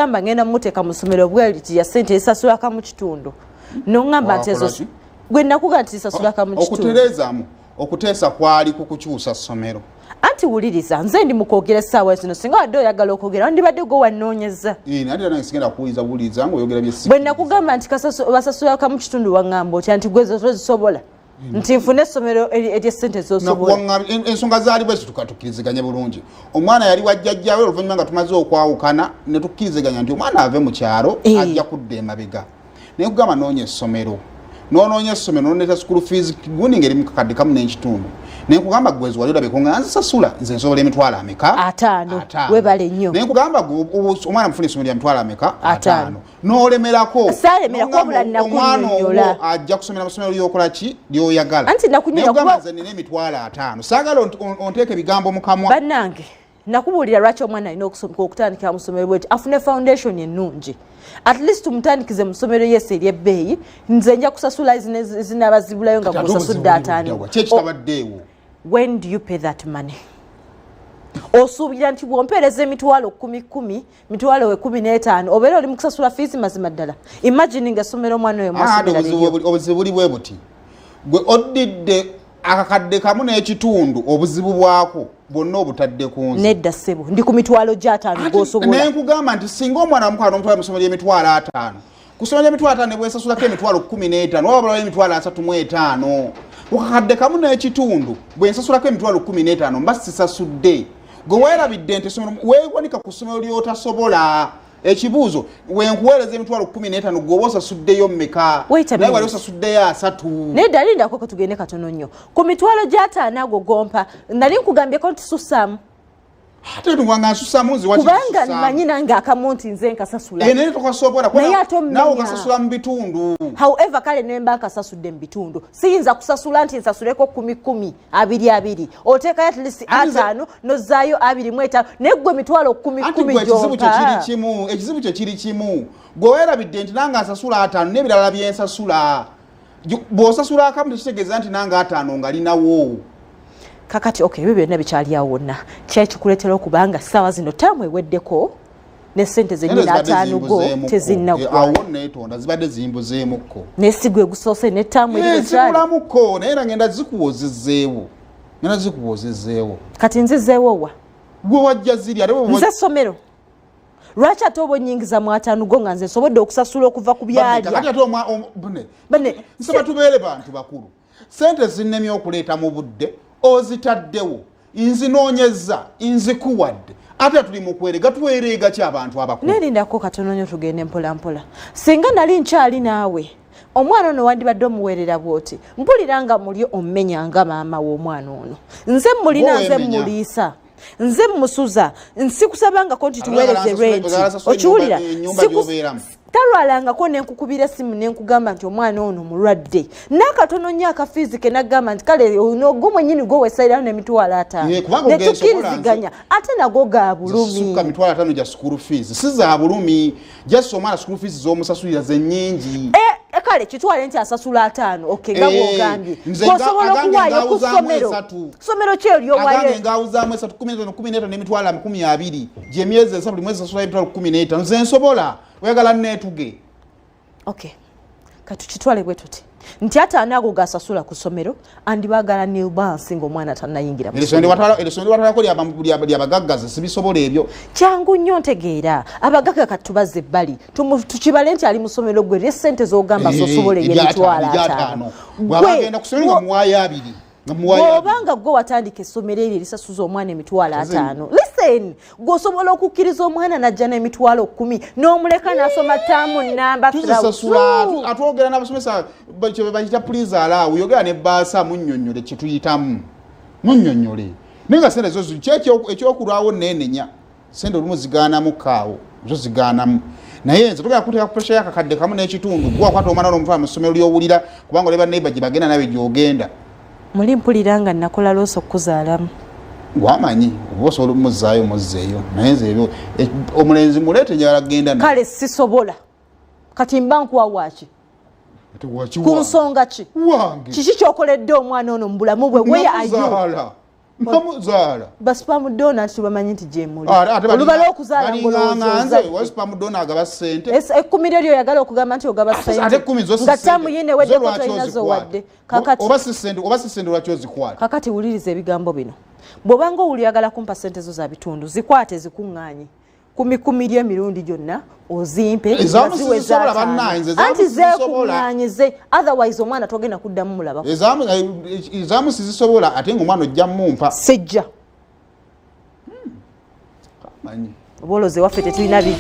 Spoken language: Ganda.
Nakugamba ngenda muteeka mu ssomero bweriti ya ssente ezisasulaka mu kitundu, noŋŋamba nti ezo Wakola ki? Gwe nakugamba nti zisasulaka mu kitundu. Okutereezaamu, okuteesa kwali ku kukyusa ssomero. Anti wuliriza, nze ndi mu kwogera essaawa zino. Singa wadde oyagala okwogera, wandibadde gwe wannoonyeza. Eh, naye ate nange sigenda kuwuliza buwuliza ngaoyogera byesi. Bwe nakugamba nti basasulaka mu kitundu, waŋŋamba otya? Nti gwe zo tozisobola, nti nfune essomero eryessente zosobola. Ensonga zaali bwe zituka, tukkiriziganye bulungi. Omwana yali wajjajjawe. Oluvannyuma nga tumaze okwawukana, ne tukkiriziganya nti omwana ave mu kyalo, ajja kudda emabega. Naye kugamba noonya essomero, nonoonya essomero, noneta school fees gundi ngeri mukakadde kamu n'ekitundu. Naye nkugamba gwezi wali olabeko nga nzisasula nze, nsobola emitwalo ameka? 50. Webale nnyo. Naye nkugamba gwe omwana mufuna essomero lya mitwalo ameka? 50. 50. N'olemerako. Saalemerako, N'ogamba wabula omwana nakunnyonnyola. owo ajja kusomera mu ssomero lyokola ki, lyoyagala. Anti nakunnyonnyola Naye kugamba kuba nze nina emitwalo 50, saagala onteeke ebigambo mu kamwa. Bannange, nakubuulira lwaki omwana alina okutandikira mu ssomero bweti, afune foundation ennungi. At least tumutandikize mu ssomero yesi eryebbeeyi. Nze nja kusasula zinaaba zibulayo nga Kati ate gwosasudde obuzibu buli 50. ludda wa? Ki ekitabaddeewo? When do you pay that money? Osuubira nti bw'ompeereza emitwalo kumi kumi, mitwalo 15, obeera oli mu kusasula fees? Mazima ddala, imagine nga essomero omwana oyo Ah, mwasomera obuzibu liryo. Obuzibu buli bwe buti: gwe oddidde akakadde kamu n'ekitundu, obuzibu bwako bwonna obutadde ku nze. Nedda ssebo, ndi ku mitwalo gy'ataano gw'osobola. Naye nkugamba nti singa omwana wamutwala n'omutwala mu ssomero ly'emitwalo 50, ku ssomero ly'emitwalo 50 ne bwensasulako emitwalo 15, waba balawo emitwalo 35. Ku kakadde kamu n'ekitundu bwe nsasulako emitwalo 15, mba sisasudde. Gwe weerabidde nti essomero, weewanika ku ssomero ly'otasobola. Ekibuuzo, wenkuweereza emitwalo 15, gwe oba osasuddeyo mmeka? Wait a Naye wali minute. osasuddeyo 30. Naye ddalindako ko, tugende katono nnyo ku mitwalo gy'ataano ago gompa. Nali nkugambyeko nti susaamu? Ate tuwanga nsusamu nze, waki Kubanga nsusaamu? manyi nange akamu nti nze nkasasula. Eh, naye tokasobola. Naye ate omenya. Naawe okasasula mu bitundu. However, kale nemba nkasasudde mu bitundu, siyinza kusasula nti nsasuleko kumi kumi, abiri abiri. Oteekayo at least Anti 50, nozaayo 25. Naye gwe mitwalo kumi Anti kumi gwe ekizibu kye kiri gyompa. kimu, ekizibu kye kiri kimu. Gwe weerabidde nti nange asasula 50 n'ebirala byensasula. Bw'osasula akamu tekitegeeza nti nange 50 nga linawo. Kakati okay, ebyo byonna bikyali awo wonna. Kyali kikuleetera okubanga ssaawa zino taamu eweddeko ne sente zenyini Zibadde 50 go zimbuzeemukko. tezinnaggwa. Awo neetonda, zibadde zimbuzeemukko. Naye si gwe gusoose ne taamu eri bwekyali. Zibulamuko, naye era ngenda zikuwozezeewo, ngenda zikuwozezeewo. Kati nzizeewo wa? Gwe wajja ziri ate Nze essomero lwaki ate oba onyingiza mu 50 go nga nze nsobodde okusasula okuva ku Kati byalya? ate bune, Bane, nsaba tubeere bantu bakulu. Sente zinnemye okuleeta mu budde, ozitaddewo, nzinoonyeza, nzikuwadde, ate tuli mu kwerega. Twereega ki abantu abakulu? Nerindako katono nnyo, tugende mpolampola. Singa nali nkyali naawe, omwana ono wandibadde omuweerera bw'oti. Mpulira nga muli omumenya nga maama w'omwana ono. Nze mulina, Gwe nze weemenya. muliisa, nze musuza. Nsikusabangako nti tuweereze rent. Oyagala nsasule Okiwulira? ennyumba gy'obeeramu. Talwalangako nenkukubira esimu nenkugamba nti omwana ono mulwadde n'akatono nnyo aka fees ke, nagamba nti kale ono gwo mwennyini gwo wesalirayo n'emitwalo 50. Eh, kubanga ogensobola. Netukkiriziganya, ate nago ga bulumi. Zisukka mitwalo 50 gya school fees, si za bulumi, just omwana school fees z'omusasulira ze nnyingi. Eh, kale kitwale nti asasula 50, okay, nga Eh, bwogambye. nze Bw'osobola agange okuwaayo ku ngawuzaamu ssomero, esatu. Ssomero ki eryowayo? Agange ngawuzaamu esatu, 15, 15 n'emitwalo 20 gyemyezi 3, buli mwezi sasula emitwalo 15. Nze nsobola, oyagala neetuge. Okay, katukitwale bwe tuti nti 50 ago gasasula ku ssomero, andibagala ne bansi ng'omwana tannayingira mu ssomero. Erisomero watwalako lyabagaggaza, sibisobola ebyo. Kyangu nnyo, ntegeera abagagga. Katubaze ebbali, tukibale nti ali mu ssomero gwe lyesente z'ogamba zosobola, ey'emitwalo 50. Bw'aba agenda ku ssomero nga muwaayo 20, nga muwaayo 20. Bw'obanga gwe watandika essomero eryo erisasuza omwana emitwalo 50, listen, gweosobola okukkiriza omwana najja n'emitwalo 10 n'omuleka n'asoma taamu namba? Tuzisasula. Atwogera n'abasomesa kye bayita please allow. Yogera ne baasa, munnyonnyole kye tuyitamu, munnyonnyole. Naye nga sente zo ekyokulwawo neenenya, sente olumu zigaanamu kaawo, zo zigaanamu. Naye nze togera kuteeka pressure y'akakadde kamu n'ekitundu. Gwakwata omwana n'omutwala mu ssomero ly'owulira, kubanga oleba neighbor gye bagenda, nawe gy'ogenda. Muli mpulira nga nakola loosa okukuzaalamu. Gwamanyi oba osobola omuzaayo, muzzeeyo. Naye nze ebyo omulenzi muleete, njagala kugenda naye. Kale sisobola. Kati mba nkuwa waaki? Ate waki Ku wange? nsonga ki? Wange. Kiki kyokoledde omwana ono mu bulamu bwe? Where are you? Nakuzaala. Bamuzaala. Ba sperm donor nti tubamanyi nti gyemuli. Olubala okuzaala ngolowooza sperm donor agaba ssente. Ekkumi lyo lyoyagala okugamba nti ogaba ssente. Ate ekkumi zo nga ttamu yine weddeko tolina zowadde. Kakati oba si ssente, oba si ssente lwaki ozikwata? Kakati wuliriza ebigambo bino. Bw'obanga owuli oyagala kumpa ssente zo za bitundu, zikwate zikuŋŋaanye. Kumikumi ly'emirundi gyonna ozimpe anti zeekuŋŋaanyize, otherwise omwana togenda kuddamu mulaba. Ezaamu sizisobola, ate nga omwana ojja mumpa. Sijja. Oba olowooza ewaffe tetulina bi